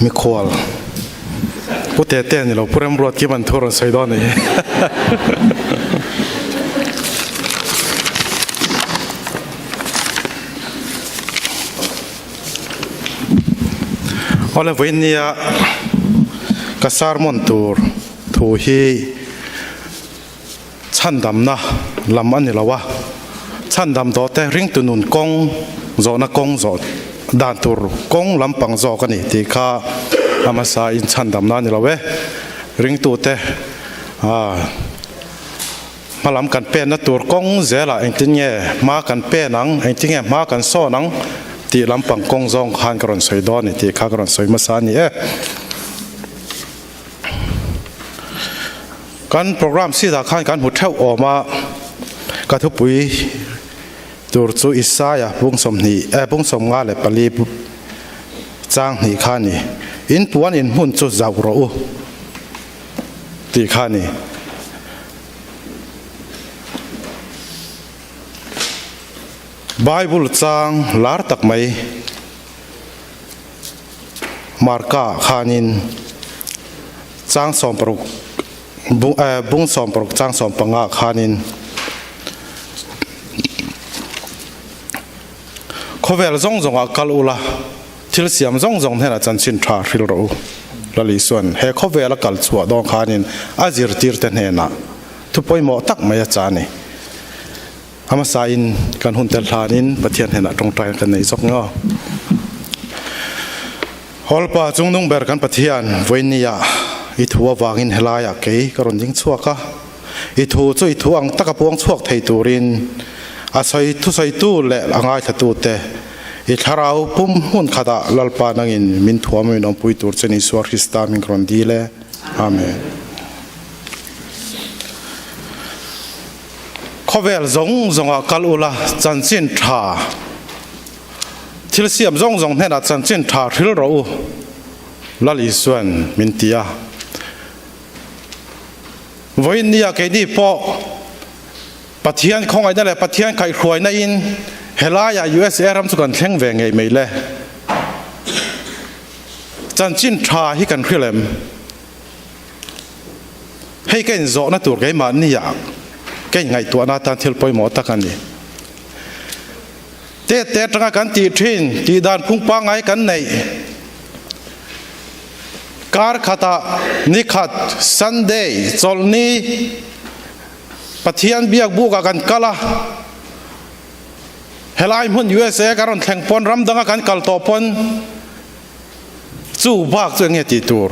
Mikhual Pu Tete ni lo Pu Remruat Kim an thu rawn sawi dawn a ni. Awle vawinia ka sermon tur thu hi Chhandamna lam a ni lo a, chhandam dawhte ringtu nun kawng zawhna kawng zawh dan tur kawng lampang zawk a ni tih kha a hmasa in chhandamna a ni lo e. Ringtute hma lam kan penna tur kawng zelah engtin nge hma kan pen ang, engtin nge hma kan sawn ang tih lampang kawng zawng khan ka rawn sawi dawn a ni tih kha ka rawn sawi hmasa a ni e. Kan program seat ah khan kan hmu theuh awm a, ka thupui tur chu Isaiah bung sawmhnih eh bung sawmnga leh pali chang hnih kha a ni. In puan in hmun chu zauh rawh u tih kha a ni. Bible chang lar tak mai. Marka khanin chang 60 bung 60 chang 15 khanin khawvel zawng zawngah kal ula thil siam zawng zawng hnenah chanchin tha hril rawh u. Lal Isuan he khawvela kal chhuah dawn khanin a zirtirte hnenah thu pawimawh tak mai a cha a ni. A hmasa in kan hun tel hlanin Pathian hnenah tawngtai kan nei zawk ngaw. Hawlpa chungnung ber kan Pathian vawinia i thu avangin helaiah kei ka rawn ding chhuak a. I thu chu i thu ang taka puang chhuak thei turin a sawi thusawitu leh a ngaithlatute i thlarau pum hmun khatah Lalpa nangin min thuam min awmpui tur che ni Isua Krista min ka rawn dil e. Amen. Khawvel zawng zawngah kal ula chanchin tha thil siam zawng zawng hnenah chanchin tha hril rawh u, Lal Isuan min ti a. Vawiin nia keini pawh Pathian khawngaihna leh Pathian kaihhruaina in helaiah USA ram chu kan thleng ve ngei mai le. Chanchin tha hi kan hril em? Hei ka inzawhna tur keimahniah ka inngaihtuahna atan thil pawimawh tak a ni. Te te atanga kan tih thin tih dan phung pangngai kan neih kar khatah ni khat Sunday chawlhni Pathian biak bukah kan kal a, helai hmun USA kan rawn thleng pawn ram danga kan kal tawh pawn Chu bak chu enge tih tur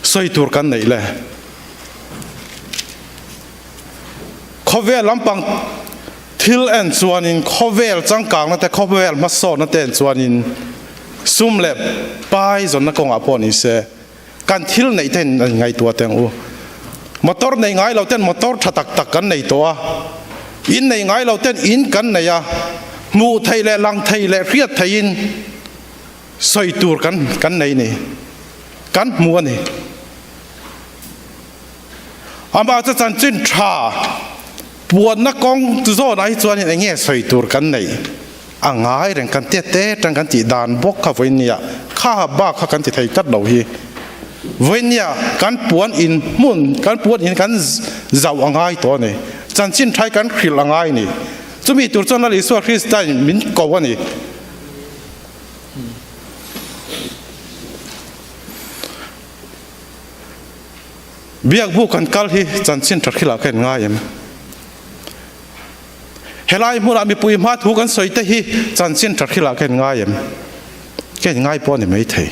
sawi tur kan neih le? Khawvel lampang thil en chuanin khawvel changkangna te khawvel hmasawnna te en chuanin sum leh pai zawnna kawngah pawh ni se kan thil neih te in ngaihtuah teh ang u. Motor nei ngai lo ten motor tha tak tak kan nei tawh a, in nei ngai lo ten in kan nei a, hmuh theih leh lang thei leh hriat theihin Sawi tur kan kan nei ni. Kan hmu a ni. Amah chu chanchin tha puanna kawng zawnah hi chuanin eng nge sawi tur kan neih a ngai reng kan tet te tang kan tih dan bawk kha vawinia kha bak kha kan ti thei tlat lo hi. Vawinia kan puan in hmun kan puan in kan zauh a ngai tawh a ni. Chanchin tha hi kan hrilh a ngai a ni. Chumi tur chuan Lal Isua Krista in min ko a ni. Biakbu kan kal hi chanchin tha hrilah ka en ngai em? Helai hmunah mipui hma thu kan sawi te hi chanchin tha hrilah ka en ngai em? Ka en ngai pawh a ni maithei.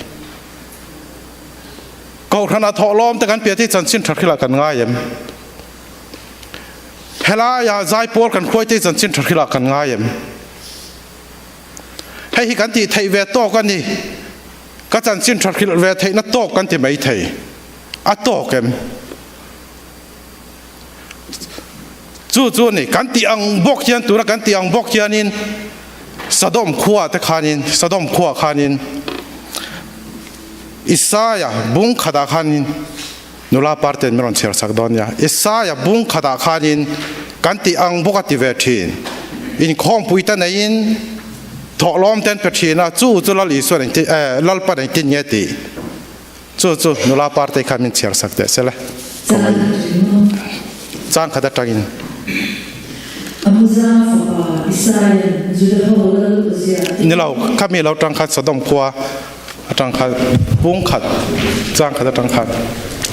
Kohhranah thawhlawm te kan piah te hi chanchin tha hrilah kan ngai em? Helaiah zaipawl kan hruai te hi chanchin tha hrilah kan ngai em? Hei hi kan tih theih ve tawk a ni. Ka chanchin tha hrilh ve theihna tawk kan ti mai thei. A tawk em? Chu chu a ni. Kan tih ang bawk hian tuna kan tih ang bawk hianin Sodom khua te khanin Sodom khua khanin Isaia bung khatah khanin nula parten min rawn chhiar sak dawn nia. Isaia bung khatah khanin kan tih ang bawk a ti ve thin. Inkhawmpui te neiin. Thawhlawm te an pe thin a, chu chu Lal Isuan engtin eh Lalpan engtin nge tih chu chu nula parte khan min chhiar sak teh sela. Kawngei chang khat atangin. Amuza fapa Isaian Juda ho lal Uzia te. Ni lo, khami lo tang khan Sodom khua atang khan bung khat chang khat atang khan.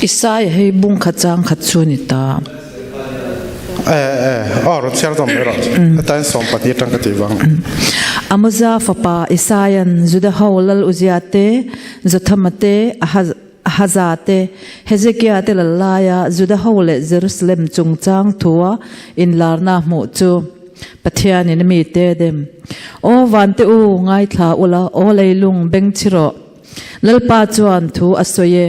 Isaiah hei bung khat chang khat chu ni ta. Eh eh aw rawn chhiar zawm mai rawh heta in 12 atang ka tih vang. Amuza fapa Isaian Juda ho lal Uzia te, Jothama te, Ahaza te, Hezekia te lal laia Juda ho leh Jerusalem chungchang thua inlarna hmuh chu Pathianin a mite dem. Aw vante u, ngaithla ula, aw leilung beng chhi rawh. Lalpa chuan thu a sawi e,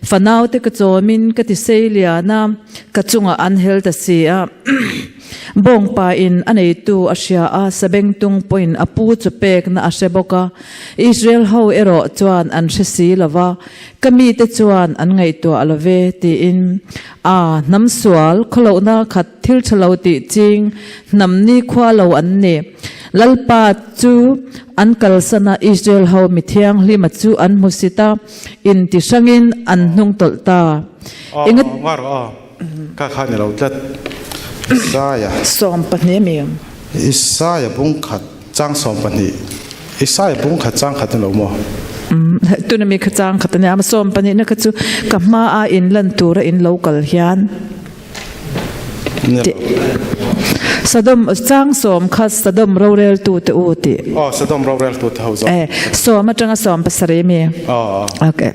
Fanaute ka chawmin ka ti sei lian a, ka chungah an hel ta si a. Bawngpa in a neitu a hria a, sabengtung pawhin a pu chu pekna a hre bawk a. Israel ho erawh chuan an hre si lo va, ka mite chuan an ngaihtuah lo ve, tiin. A, hnam sual, khawlohna khat thil tha lo tih ching, hnam nikhua lo an ni. Lalpa chu an kalsan a, Israel ho mi thianghlima chu an hmu sit a, inti hrangin an hnung tawlh ta. Aw, Enga. nga rawh aw, ka kha ni lo tlat. Isaiah. 12 mi. Isaiah bung khat chang 12. Isaiah bung khat chang khat ni lo maw? Tuna mi kha chang khat a nia, 12 na kha chu ka hma a in lan tura in lo kal hian. Sodom chang sawm kha Sodom roreltu te u tih. Aw Sodom roreltu te ho zawk. Eh sawm atanga 17 mi. Aw. Okay.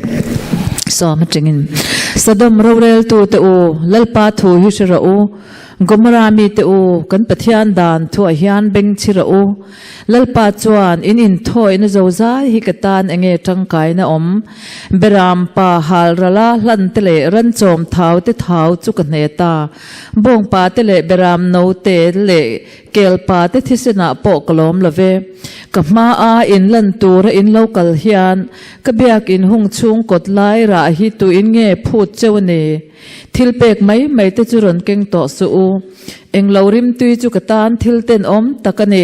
Sawm atangin Sodom roreltu te u Lalpa thu hi hre rawh u. Gomorrah mi te u kan Pathian dan thuah hian beng chhi rawh u. Lalpa chuan in inthawihna zozai hi ka tan enge tangkaina awm? Beram pa hal rala hlan te leh ranchawm thau te thau chu ka hne ta. Bawngpa te leh beram no te leh kelpa te thisenah pawh ka lawm lo ve. Ka hma a in lan tura in lo kal hian ka biak in hung chhung kawt lai rah hi tuin nge phut cheu a ni? Thil pek mai mai te chu rawn keng tawh suh u. Englo rimtui chu ka tan thil tenawm tak a ni.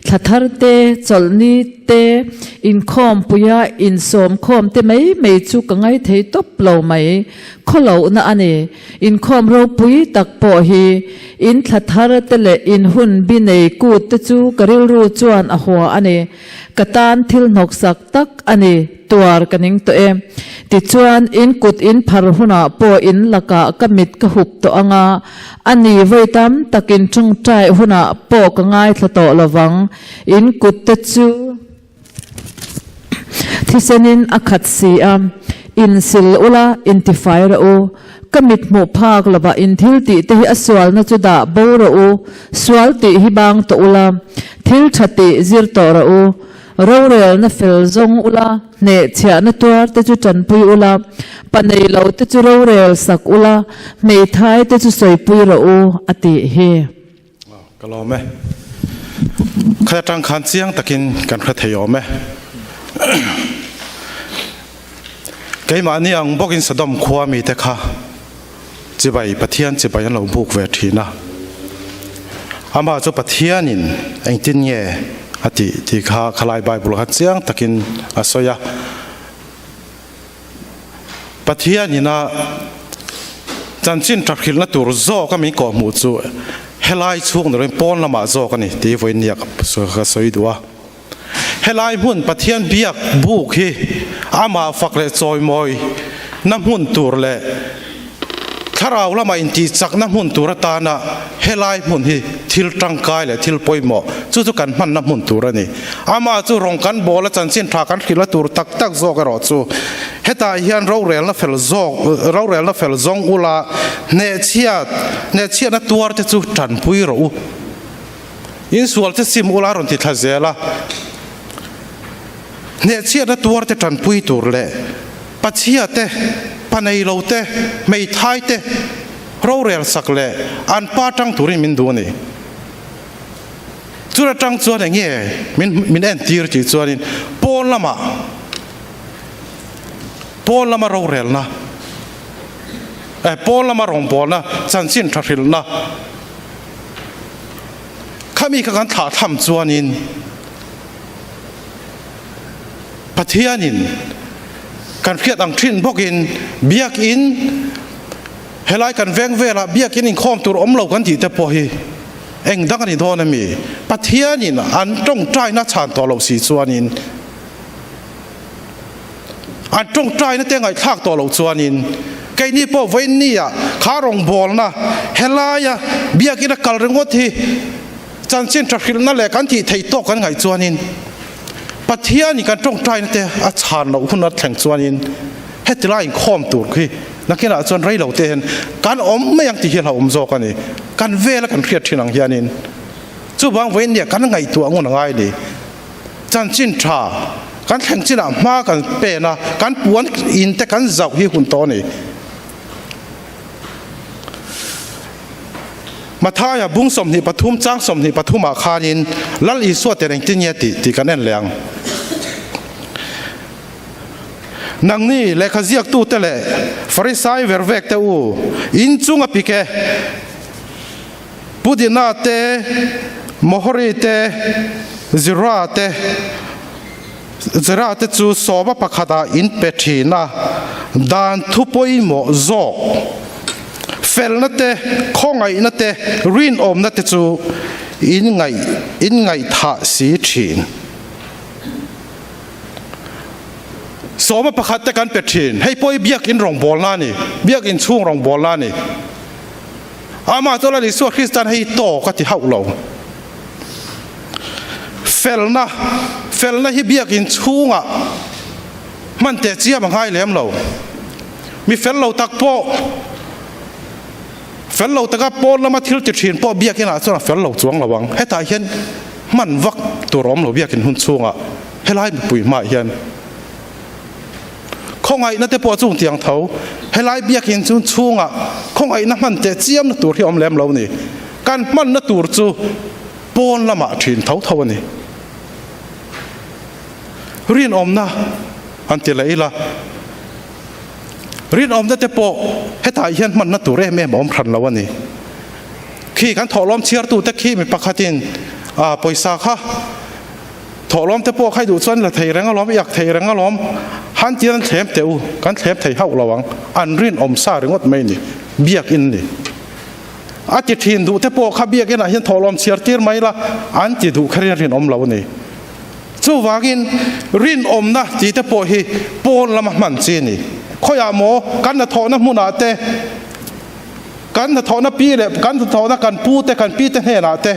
Thla thar te, chawlhni te, inkhawm puia insawmkhawm te mai mai chu ka ngai thei tawp lo mai. Khawlohna a ni. Inkhawm ropui tak pawh hi in thla thar te leh in hun bi nei kut te chu ka rilru chuan a hua a ni. Ka tan thil hnawksak tak a ni, tuar ka ning tawh e. Tichuan, in kut in phar hunah pawh in lakah ka mit ka hup tawh ang a, a ni vawi tam tak in tawngtai hunah pawh ka ngaithla tawh lo vang. In kut te chu thisenin a khat si a, in sil ula, in tifai rawh u. Ka mit hmuh phak lovah in thil tih te hi a sualna chu dah bo rawh u, sual tih hi bang tawh ula, thil tha tih zir tawh rawh u, rorelna fel zawng ula, hnehchhiahna tuar te chu tanpui ula, pa nei lo te chu rorel sak ula, hmeithai te chu sawipui rawh u, a tih hi. Ka lawm e. Khat atang khan chiang takin kan hre thei awm e. Keimahni ang bawkin Sodom khua mite kha chibai Pathian chibai an lo buk ve thin a. Amah chu Pathianin engtin nge a tih tih kha khalai Bible kha chiang takin a sawi a. Pathianin a chanchin tha hrilhna tur zawk a min kawhhmuh chu helai chhung ni loin pawn lamah zawk a ni tih vawiin nia ka sawi duh a. Helai hmun Pathian biak buk hi amah fak leh chawimawi na hmun tur leh Thlarau lama intihchakna hmun tur atana helai hmun hi thil tangkai leh thil pawimawh chu chu kan hmanna hmun tur a ni. Amah chu rawng kan bawl a chanchin tha kan hrilh a tur tak tak zawk erawh chu hetah hian rorelna fel zawk rorelna fel zawng ula hnehchhiat hnehchhiatna tuar te chu tanpui rawh u. Insual te sim ula a rawn ti thla zel a. Hnehchhiatna tuar te tanpui tur leh Pachhia te, panei lo te, hmeithai te rorel sak leh an pa tang turin min duh a ni. Chun atang chuan eng nge min min entir tih chuanin pawn lamah pawn lama rorelna eh pawn lama rawngbawlna chanchin tha hrilhna khami kha kan thlah tham chuanin. Pathianin kan hriat ang thin bawkin Biakin helai kan veng velah Biakin inkhawm tur awm lo kan tih te pawh hi eng dang a ni dawn a mi? Pathianin an tawngtaina chhan tawh loh si chuanin an tawngtaina te ngaihthlak tawh loh chuanin keini pawh vawiinnia kha rawngbawlna helaia Biakin a kal ringawt hi Chanchin tha hrilhna leh kan tih theih tawk kan ngaih chuanin Pathianin kan tawngtaina te a chhan loh hun a thleng chuanin heti lai inkhawm tur khi nakinah chuan rei lo te hian kan awm mai ang tih hi a hlauhawm zawk a ni. Kan vela kan hriat thin ang hianin chuvang vawiin nia kan ngaihtuah ngun a ngai ni. Chanchin tha kan thleng chinah hma kan pen a, kan puan in te kan zauh hi hun tawh a ni. Mathaia bung 23 chang 23 ah khanin Lal Isua ten engtin nge tih tih kan en leh ang. Nangni lehkha ziaktute leh Farisai vervek te u, in chung a pik e, Pudina te, Mohori te, Zira te, Zira te chu sawma pakhatah in pe thin a, dan thu pawimawh zawk, felna te, khawngaihna te, rinawmna te chu in ngaih in ngaihthah si thin. Sawma pakhat te kan pe thin, hei pawh hi biakin rawngbawlna a ni, biakin chhung rawngbawlna a ni. Amah chu Lal Isua Kristan hei tawk a ti hauh lo. Felna, Felna hi biakin chhungah hman teh chiam a ngai lem lo. Mi fel lo tak pawh, fel lo taka pawn lama thil ti thin pawh biakinah chuan a fel lo chuang lo ang. Hetah hian hman vak tur a awm lo biakin hun chhungah helai mipui hmaah hian. Khawngaihna te pawh chung tiang tho, helai biakin chu chhungah khawngaihna hman teh chiamna tur hi a awm lem lo ni. Kan hmanna tur chu pawn lamah thin tho tho a ni. Rinawmna an ti leh ila, rinawmna te pawh hetah hian hmanna tur em em a awm hran lo a ni. Khi kan thawhlawm chhiartute khi mi pakhatin pawisa kha Thawhlawm te pawh khai duh chuan la thei reng alawm, iak thei reng alawm, han tian an thlem teh u, kan thlem thei hauh lo ang, an rinawm sa ringawt mai ni, biakin ni. A ti thin duh te pawh kha biakin ah hian thawhlawm chhiar tir mai la, an ti duh kher in rinawm lo a ni. Chuvangin rinawmna tih te pawh hi pawn lama hman chi a ni. Khawiah maw kan hnathawhna hmunah te, Kan hnathawhna pi leh kan hnathawhna kan pu te, kan pi te hnenah te,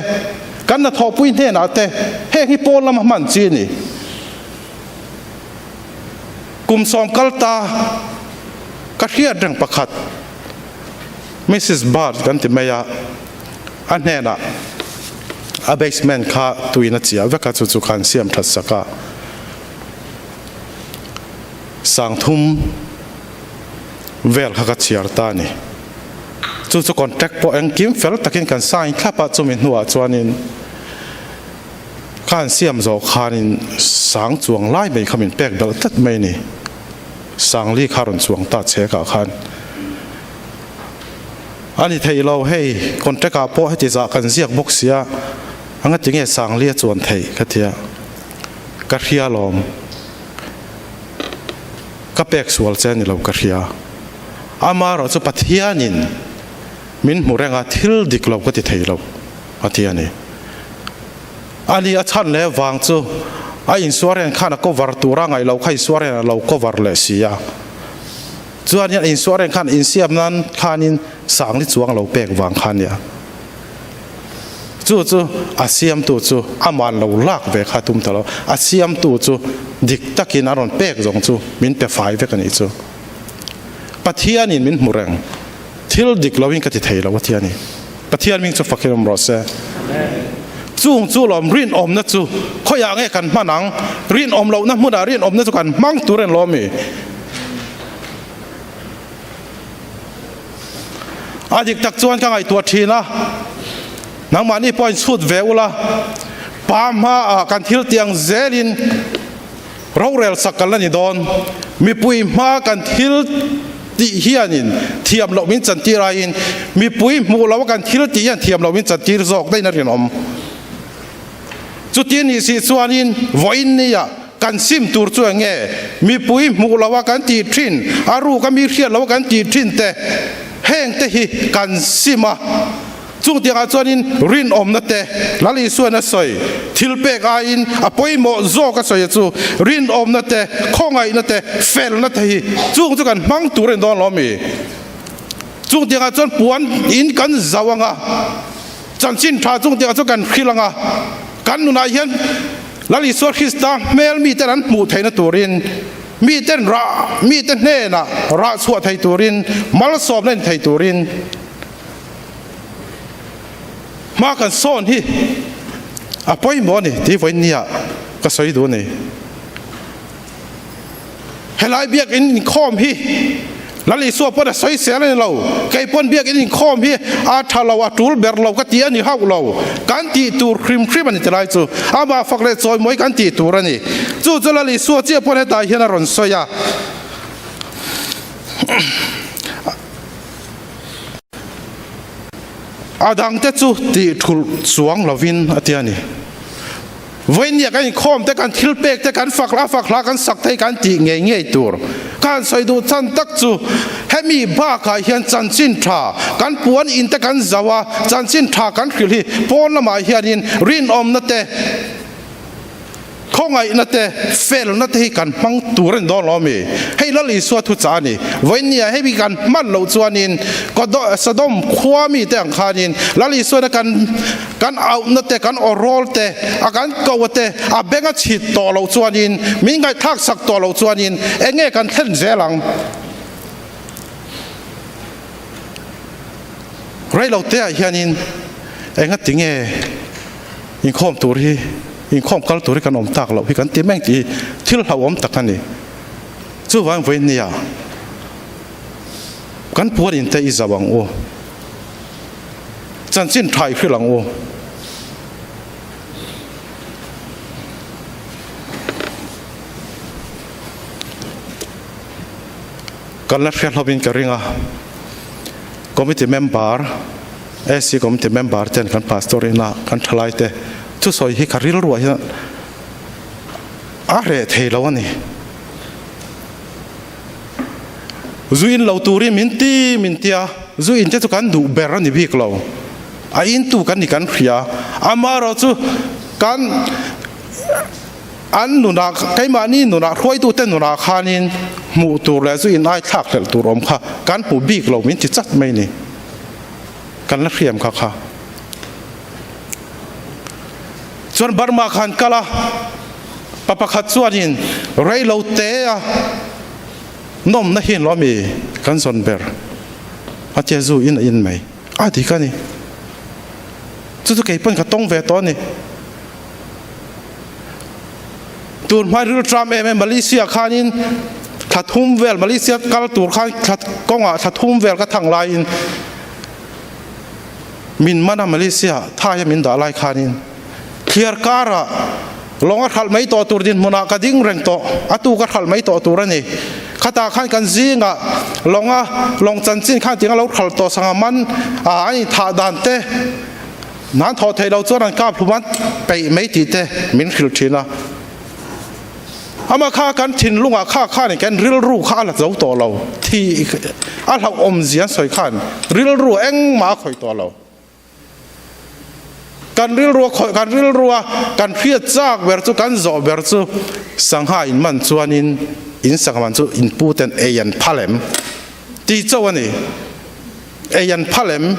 kan hnathawhpui hnenah te heng hi pawn lama hman chi a ni. Kum sawm kal ta ka hriat reng pakhat Missus Bird kan ti mai a, a hnenah a basement kha tuin a chiah vek a, chu chu khan siam that sak a, sangthum vel kha ka chhiar ta a ni. Chu chu contract pawh engkim fel takin kan sign thlap a, chumi hnuah chuanin ka han siam zawh khanin sang chuang lai mai kha min pek belh tlat mai a ni. Sangli kha rawn chuang ta chhekah khan a ni thei lo, hei contract ah pawh heti zah kan ziak bawk sia, anga tinge Sangli a chuan theih ka tia, ka hria lawm. Ka pek sual che a ni lo ka hria. Amaherawh chu Pathianin min hmu reng a, thil dik lo ka ti thei lo a ti a ni. Ani a chhan leh vang chu a insuareng khan a cover tura ngaih lo kha insuareng a lo cover leh si a. Chuanin a insuareng khan insiam nan khanin sangli chuang lo pek vang kha a nia. Chu chu a siamtu chu aman lo lak ve kha tum ta lo, a siamtu chu dik takin a rawn pek zawng chu min pe fai vek a nih chu. Pathianin min hmu reng, thil dik loin ka ti thei lo a ti a ni. Pathian hming chu fakin awm rawh se. Chung chu lawm rinawmna chu khawiah nge kan hman ang? Rinawm lohna hmunah rinawmna chu kan hmang tur en lawm mi? A dik tak chuan ka ngaihtuah thin a, nangmahni pawh in chhut ve ula, pa hmaah kan thil tiang zelin rorel sak kan la ni dawn. Mipui hma kan thil tih hianin thiam loh min chantir aiin mipui hmuh loa kan thil tih hian thiam loh min chantir zawk daih na rinawm. Chuti nih si chuanin vawiin nia. Kan sim tur chu eng nge? Mipui hmuh loa kan tih thin, a ruka mi hriat loa kan tih thin te, heng te hi kan sim a. Chung tiangah chuanin rinawmna te Lal Isuan a sawi, thil pek aiin a pawimawh zawk a sawi a chu, rinawmna te, khawngaihna te, felna te hi chung chu kan hmang tur a ni dawn lo mi? Chung tiangah chuan puan in kan zauh ang a, chanchin tha chung tiangah chuan kan hrilh ang a, kan nunah hian Lal Isua Krista hmel miten an hmuh theihna turin, miten rah, mite hnenah rah chhuah thei turin, malsawmna in thei turin hma kan sawn hi a pawimawh a ni tih vawiin nia ka sawi duh a ni. Helai biakinn inkhawm hi Lal Isua pawn a sawi sel a ni lo. Kei pawn biakinn inkhawm hi a tha lo, a tul ber lo ka ti a ni hauh lo. Kan tih tur hrim hrim a ni tilai chu. Amah fak leh chawimawi kan tih tur a ni. Chu chu Lal Isua chiah pawn hetah hian a rawn sawi a. A dangte chu tih thulh chuang lovin a ti a ni. Vawinia kan inkhawm te, kan thil pek te, kan fak a fak hla kan sak te hi kan tih ngei ngei tur. Ka han sawi duh chan tak chu hemi bakah hian chanchin tha kan puan in te kan zauh a, chanchin tha kan hrilh hi pawn lamah hianin rinawmna te, Khawngaihna te, felna te hi kan hmang tur a ni dawn lo ami? Hei Lal Isua thuchah a ni. Vawinia hemi kan hman loh chuanin Sodom khua mite ang khanin Lal Isuana kan kan auhna te, kan awrawl te, a kan koh te a beng a chhit tawh loh chuanin, min ngaihthlak sak tawh loh chuanin eng nge kan thlen zel ang? Reilo te ah hianin enga tinge Inkhawm tur hi, inkhawm kal tur hi kan awm tak loh hi kan ti meng tih hi thil hlauhawm tak a ni. Chuvang vawinia kan puan in te i zauh ang u, chanchin tha i hrilh ang u. Kan la hria hlawmin ka ring a, committee member, AC committee member ten kan pastor ina kan thalai te thusawi hi ka rilruah hian a reh thei lo a ni. Zu in lo turin min ti min tia, zu in te chu kan duh ber a ni bik lo, a in tu kan ni kan hria, amaherawh chu kan An nunah, keimahni nunah, hruaitute nunah khanin hmuh tur leh zu in ai thlak hlelh tur awm kha kan hmu bik lo min ti chat mai ni. Kan la hriam kha kha. Chuan Burma khan kal a, pa pakhat chuanin rei lo te a nawmna hi lo mi kan zawn ber a tia zu in a in mai. A dik a ni. Chu chu kei pawn ka tawng ve tawh a ni. Tun hma ril tram em em Malaysia khanin thla thum vel Malaysia kal tur khan thla kawngah thla thum vel ka thang laiin min man a Malaysia thaia min dah lai khanin thliar karah lawng a hralh mai tawh tur dinhmunah ka ding reng tawh a tu ka hralh mai tawh tur a ni khatah khan kan zingah lawnga lawng chanchin khan tinga lo hralh tawh sangha man a an inthah dan te Nan thawh theih loh chuan an kap hlum an peih mai tih te min hrilh thin a. Amah kha kan thinlungah kha khanin kan rilru kha a la zo tawh lo. Thih a hlauhawm zia an sawi khan rilru engmah a khawih tawh lo. Kan rilru a khawih kan rilru a kan hriat chak ber chu kan zawh ber chu sangha in man chuanin in sangha man chu in pu ten ei an phal em tih chauh a ni. Ei an phal em?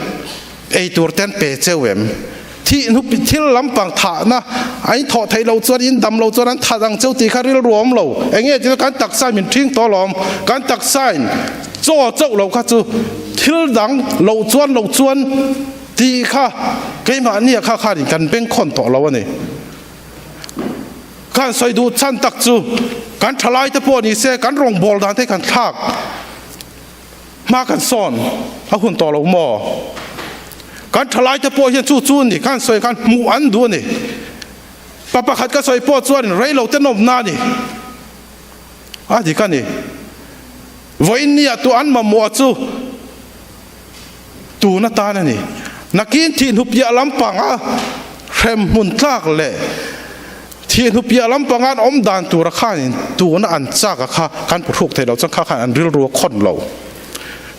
Ei tur te an pe cheu em? Thih hnu thil lampang thahna a in thawh theih loh chuan in dam loh chuan an that ang cheu tih kha rilru a awm lo. Eng nge tih chu kan taksa in min ṭhing tawh alawm. Kan taksa in chaw chauh loh kha chu thil dang loh chuan loh chuan tih kha keimahnia kha khanin kan bengkhawn tawh lo a ni. Kan sawi duh chhan tak chu kan ṭhalai te pawh ni se kan rawngbâwl dan te kan thlak. Hma kan sawn a hun tawh lo maw? Kan thalai te pawh hian chu chu ni khan sawi khan hmuh an duh a ni. Pa pakhat ka sawi pawh chuan rei lo te nawmna a ni. A dik a ni. Vawiin nia tu an mamawh chu tun atan a ni. Nakin thih hnupiah lampanga hremhmun tlak leh. Thih hnu piah lampanga an awm dan tura khanin tuna an chak a kha kan phuhruk thei lo chuan kha khan an rilru a khawn lo.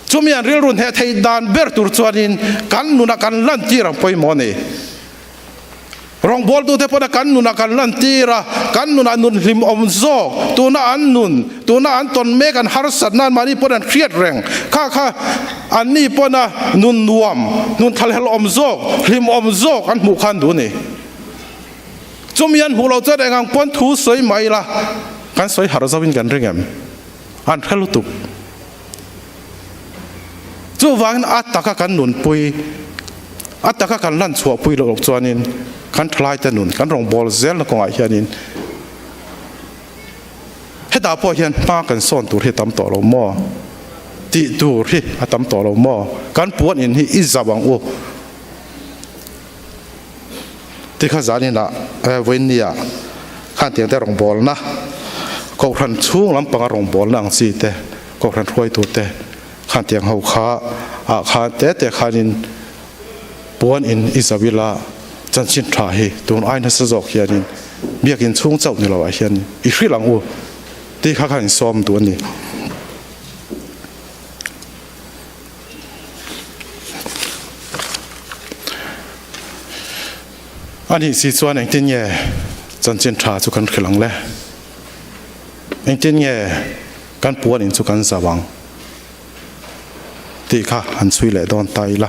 Chumi an rilru hneh theih dan ber tur chuanin kan nunah kan lantir ang pawimawh a ni. Rawngbawltute pawna kan nunah kan lantir a, kan nunah nun hlimawm zawk, tuna an nun, tuna an tawn mek an harsatna anmahni pawn an hriat reng kha kha anni pawna nun nuam, nun thalhelawm zawk, hlimawm zawk an hmuh khan duh a ni. Chumi an hmuh loh chuan eng ang pawn thu sawi mai ila kan sawi harh zauhin kan ring em? An hre lutuk. Chuvangin a taka kan nunpui, a taka kan lan chhuahpui loh chuanin kan thalaite nun, kan rawngbâwl zelna kawngah hianin hetah pawh hian hma kan sawn tur hi a tam tawh lo maw? Tih tur hi a tam tawh lo maw? Kan puan in hi i zau ang u. Tikha zaninah Vawinia khan tiang te rawngbawlna, Kohhran chhung lampanga rawngbawlna ang chi te, Kohhran hruaitu te khan tiang ho kha ah khan te te khanin puan in i zau ila chanchin tha hi tun ai nasa zawk hianin biakin chhung chauh ni lo ah hian i hrilh ang u tih kha khan in sawm duh a ni. A nih si chuan engtin nge chanchin tha chu kan hrilh ang le? Engtin nge kan puan in chu kan zau ang? Tih kha han chhui leh dawn ta ila.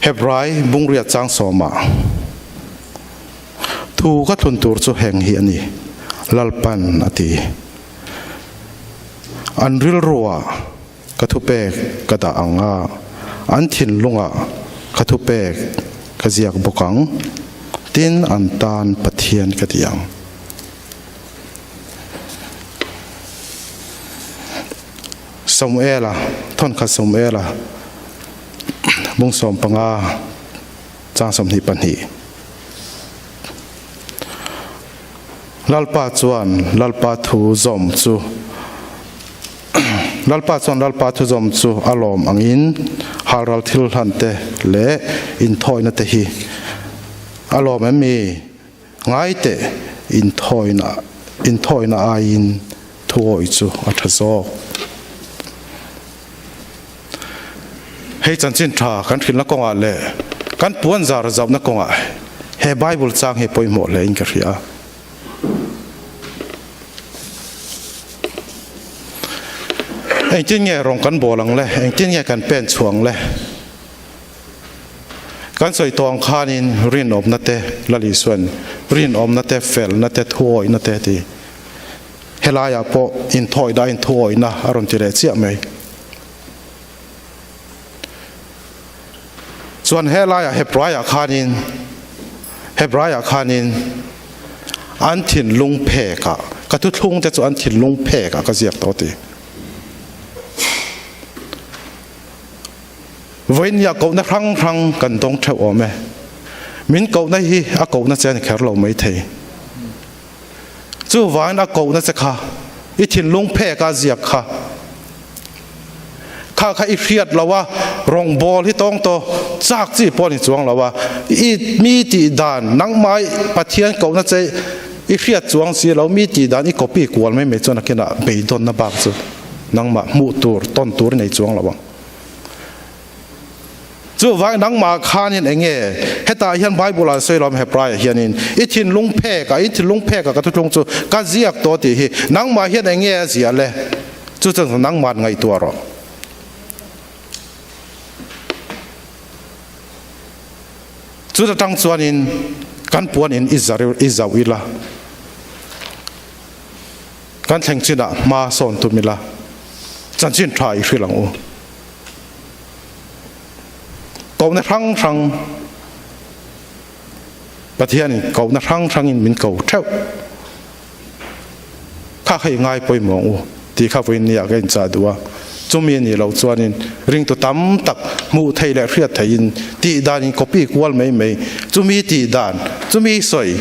Hebrai bungriat chang sawmah thu ka thlun tur chu heng hi a ni, Lalpan a ti. An rilruah ka thupek ka dah ang a, an thinlungah ka thupek ka ziak bawk ang, tin an tan Pathian ka ti ang. Samuela, Thawnkhat Samuela, bung 15, chang 22. Lalpa chuan Lalpa thu zawm chu Lalpa chuan Lalpa thu zawm chu a lawm angin halral thil hlan te leh inthawina te hi a lawm em mi? Ngai teh, inthawina inthawina aiin thuawi chu a tha zawk. Hei chanchin tha kan hrilhna kawngah leh kan puan zar zauhna kawngah he Bible chang hi pawimawh hle in ka hria. Engtin nge rawng kan bawl ang le? Engtin nge kan pen chhuah ang le? Kan sawi tawh ang khanin rinawmna te Lal Isuan rinawmna te, felna te, thuawihna te a ti. Helaiah pawh inthawihna inthuawihna a rawn ti leh chiah mai. Chuan helaiah Hebraiah khanin Hebraiah khanin an thinlung phekah ka thuthlung te chu an thinlung phekah ka ziak tawh a ti. Vawinia kohna hrang hrang kan dawng theuh awm e. Min kohna hi a kohna che a ni kher lo maithei. Chuvangin a kohna che kha i thinlung phek a ziak kha kha kha i hriat lo a, rawngbawl hi tawng tawh chak chi pawh a ni chuang lo a, i mi tih dan nangmah Pathian kohna che i hriat chuang si lo, mi tih dan i copy kual mai mai chuan a kinah beidawnna bak chu nangmah hmuh tur tawn tur i nei chuang lo ang. Chuvang nangmah khanin eng nge hetah hian Bible ah sawi lawm Hebraiah hianin i thinlung phek ah i thinlung phek ah ka thuthlung chu ka ziak tawh tih hi nangmah hian eng nge a ziah le chu chuan nangmah ngaihtuah rawh. Chuta tang chuanin kan puan in i zar i zauh ila kan thleng chinah hma sawn tum ila chanchin tha i hrilh ang u. Kohna hrang hrang Pathianin kohna hrang hrangin min ko theuh. Kha kha i ngai pawimawh ang u tih kha vawiin nia ka inchah duh a. Chumi a nih loh chuanin ringtu tam tak hmuh theih leh hriat theihin tih dan in copy kual mai mai, chumi tih dan, chumi sawi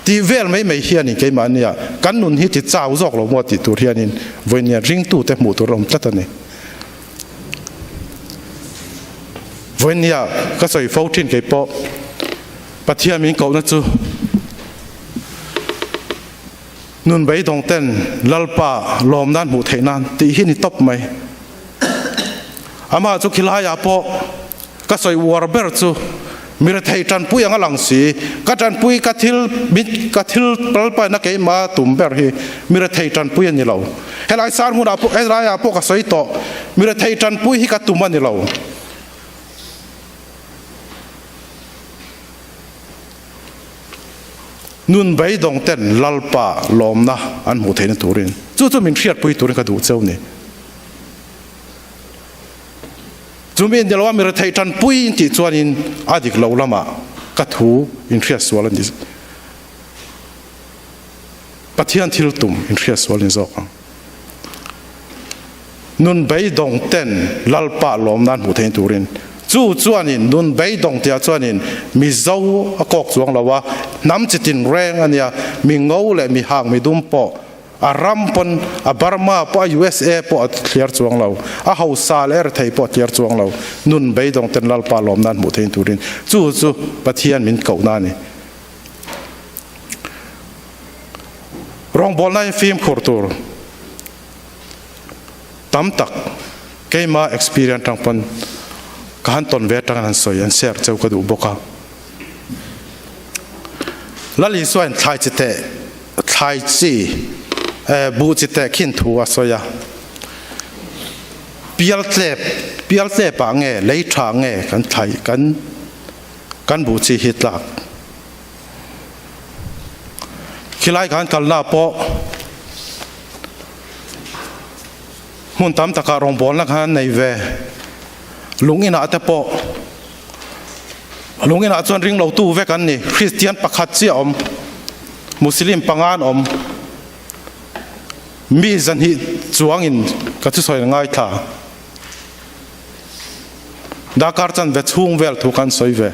tih vel mai mai hianin keimahnia kan nun hi ti chau zawk lo maw tih tur hianin vawiin nia ringtute hmuh tur a awm tlat a ni. Vawinia ka sawi fo thin kei pawh. Pathian min kohna chu nun beidawng ten Lalpa lawm nan hmuh theih nan tih hi ni tawp mai. Amah chu khilaiah pawh ka sawi uar ber chu mi rethei tanpui anga lang si, ka tanpui ka thil min ka thil Lalpaina keimah tum ber hi mi rethei tanpui a ni lo. Helai sar hmunah pawh helaiah pawh ka sawi tawh mi rethei tanpui hi ka tum a ni lo. Nun beidawng ten Lalpa lawmna an hmuh theihna turin chu chu min hriatpui turin ka duh cheu ni. Chumi in niloa mi retheih tanpui in tih chuanin a dik lo lamah ka thu in hriat sual a ni. Pathian thil tum in hriat sual ni zawk ang. Nun beidawng ten Lalpa lawmna an hmuh theihna turin chu chuanin nun beidawng tia chuanin Mizo a kawk chuang lo a, hnam chi tin reng a nia, mi ngo leh mi hang mi dum pawh a ram pawn a Burma pawh a USA pawh a thliar chuang lo, a hausa leh rethei pawh a thliar chuang lo, nun beidawng ten Lalpa lawmna an hmuh theihna turin chu chu Pathian min kohna a ni. Rawngbawlna hi fimkhur tur tam tak keima experience atang pawn ka han tawn ve atangin han sawi an share cheu ka duh bawk a. Lal Isua in thlai chi teh thlai chi eh buh chi teh khin thu a sawi a. Pial tlep pial tlep ah nge lei tha nge kan thlai kan kan buh chi hi tlak. Khilai khan kalna pawh hmun tam takah rawngbawlna khan an nei ve. Lung inah te pawh lung inah chuan ring lotu vek an ni. Kristian pakhat chiah a awm, Muslim panga an awm. Mi zahnih chuangin ka thusawi an ngaithla. Dakar chanve chhung vel thu khan sawi ve.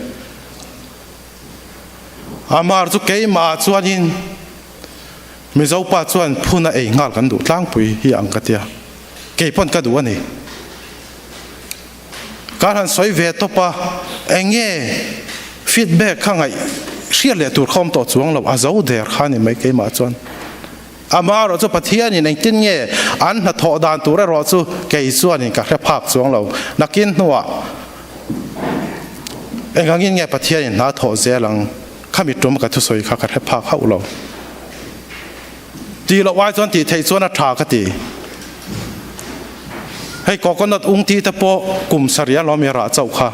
Amar chu keimah chuanin Mizo pa chuan phun a ei nghal kan duh tlangpui hi ang ka tia. Kei pawn ka duh a ni. Kan han sawi ve tawp a, eng nge feedback kha ngaih hriat leh tur kha awm tawh chuang lo, a zo der kha a ni mai keimah chuan. Amaherawh chu Pathianin engtin nge an hnathawh dan tur erawh chu kei chuanin ka hre phak chuang lo. Nakin hnuah engangin nge Pathianin hna thawh zel ang khami tum ka thusawi kha ka hre phak hauh lo. Tih loh ai chuan tih theih chuan a tha ka ti. Hei coconut ung tih te pawh kum sarih a lawm i rah chauh kha.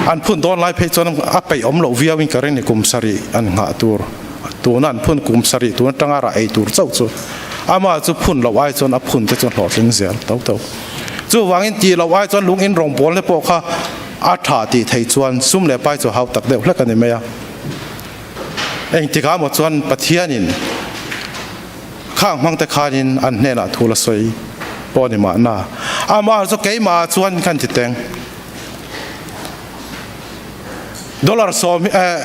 An phun dawn lai phei chuan a peih awm loh viau in ka ring ni kum sarih an nghah tur tuna an phun kum sarih tun atanga rah ei tur chauh chu amah chu phun loh ai chuan a phun te chuan hlawhtling zel to to. Chuvangin tih loh ai chuan lung in rawngbawlna pawh kha a tha tih theih chuan sum leh pai chu hau tak deuh hlek a ni mai a. Engtikah maw chuan Pathianin khang hmangte khanin an hnenah thu la sawi pawh a ni mahna. Amah chu keimah chuan khan ti teng. Dollar sawm eh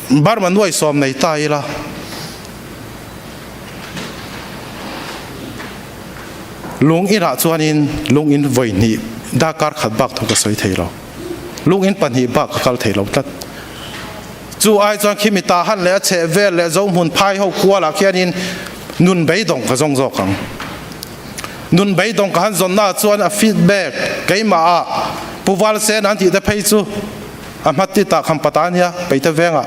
Burma nuai sawm nei ta ila. Lung inah chuanin lung in vawi hnih darkar khat bak thu ka sawi thei lo. Lung in pahnih bak ka kal thei lo tlat. Chu ai chuan khimi ta han leh a chheh vel leh Zohmun phai ho kualah khianin nun beidawng ka zawng zawk ang. Nun beidawng ka han zawnnaah chuan a feedback keimah ah Pu Valsen an tih te phei chu a hmati tah kham pata ania Peite vengah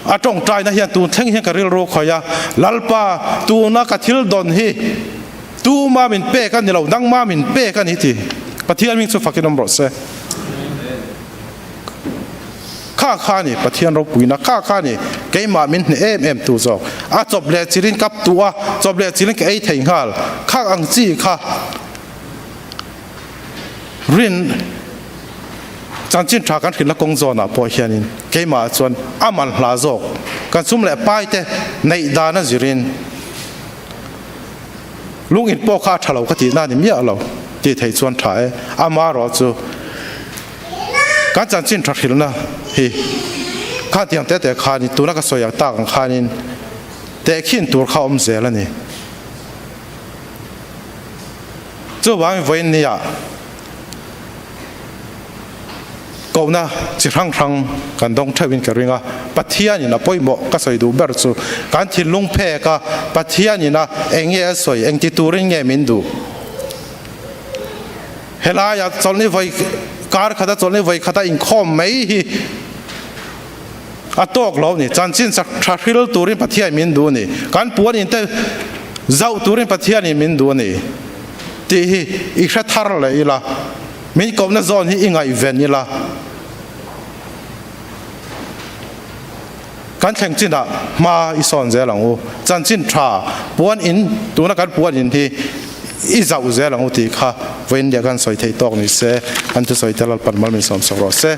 a tawngtaina hian tun thleng hian ka rilru khawih a, Lalpa tuna ka thil dawn hi tuma min pek a ni lo, nangma min pek a ni ti Pathian hming chu fakin awm rawh se. Kha kha ni Pathian ropuina kha kha ni keimah min hneh em em tu zawk. A chawp leh chilin kap tu a, chawp leh chilin ka ei thei nghal. Khak ang chi kha rin chanchin tha kan hrilhna kawng zawnah pawh hianin keimah chuan a man hla zawk. Kan sum leh pai te neih dan a zirin lung in pawh kha a tha lo ka tihna a ni miah lo tih theih chuan tha e. Amaherawh chu Kan chanchin tha hrilhna hi khan tiang te te khanin tuna ka sawi ang tak ang khanin tehkhin tur kha awm zel a ni. Chuvangin vawiin nia. Kohna chi hrang hrang kan dawng theuhin ka ring a, Pathianin a pawimawh ka sawi duh ber chu kan thinlung phek a, Pathianin a eng nge a sawi, eng ti turin nge min duh? Helaia chawlhni vawi kar khata chawlhni vawi khata inkhawm mai hi a tawk lo ni. Chanchin tha hril turin Pathian min duh a ni. Kan puan in te zauh turin Pathianin min duh a ni tih hi i hre thar leh ila, min kohna zawn hi i ngaihven ila. Kan thleng chinah hma i sawn zel ang u. Chanchin tha puan in, tuna kan puan in hi i zauh zel ang u tih kha vawiin leh kan sawi theih tawk ni se, an thusawi te Lalpan mal min sawm sawk rawh se.